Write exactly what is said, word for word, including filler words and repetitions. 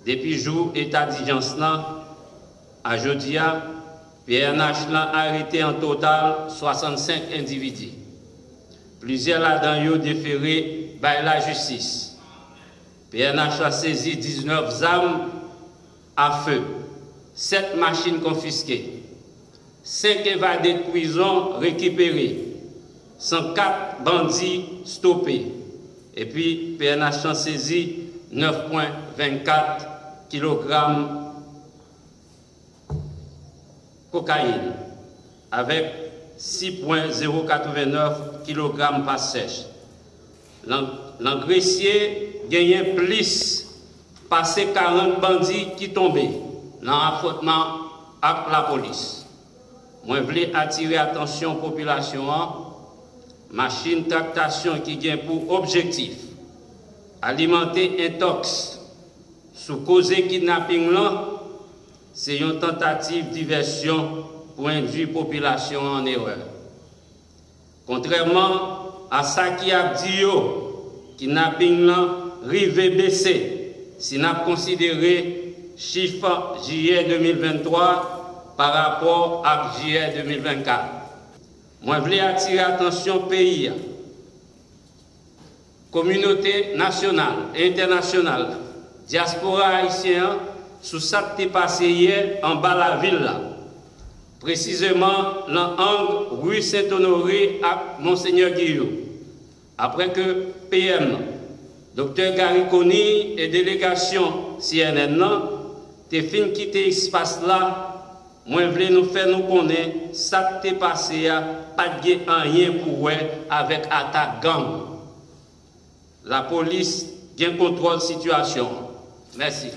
Depi jou eta dijans lan a jodi a, P N H lan arete an total swasannsenk endividi. Plizyè ladan yo defere bay lajistis. P N H la sezi diznèf zam afe, sèt machin konfiske, senk evade prizon rekipere, san kat bandi stope, epi P N H lan sezi nèf pwen vennkat kilogram kokayin, avèk sis pwen zewo katrevennnèf kilogram pat sèch. Lan, Langresye genyen plis pase karant bandi ki tonbe nan afwontman ak lapolis. Mwen vle atire atansyon popilasyon an, machin traktasyon ki gen pou objektif alimante entòks sou koze kidnaping lan, se yon tantativ divèsyon pou endwi popilasyon an an erè. Kontrèman a sa ki ap di yo, kidnaping lan rive bese si n ap konsidere chif jiyè de mil venntwa pa rapò ak jiyè de mil vennkat. Mwen vle atire atansyon peyi a, kominote nasyonal e entènasyonal, dyaspora ayisyen an sou sa k te pase yè anba lavil la, presizeman lan ang ri Sent Onore ak Monsenyè Giyo, apre ke P M, Doktè Garry Conille e delegasyon C N N nan te fin kite espas la. Mwen vle nou fè nou konnen sa k te pase a pa t gen anyen pou wè avèk atak gang. Lapolis gen kontwòl sitiyasyon an. Mèsi.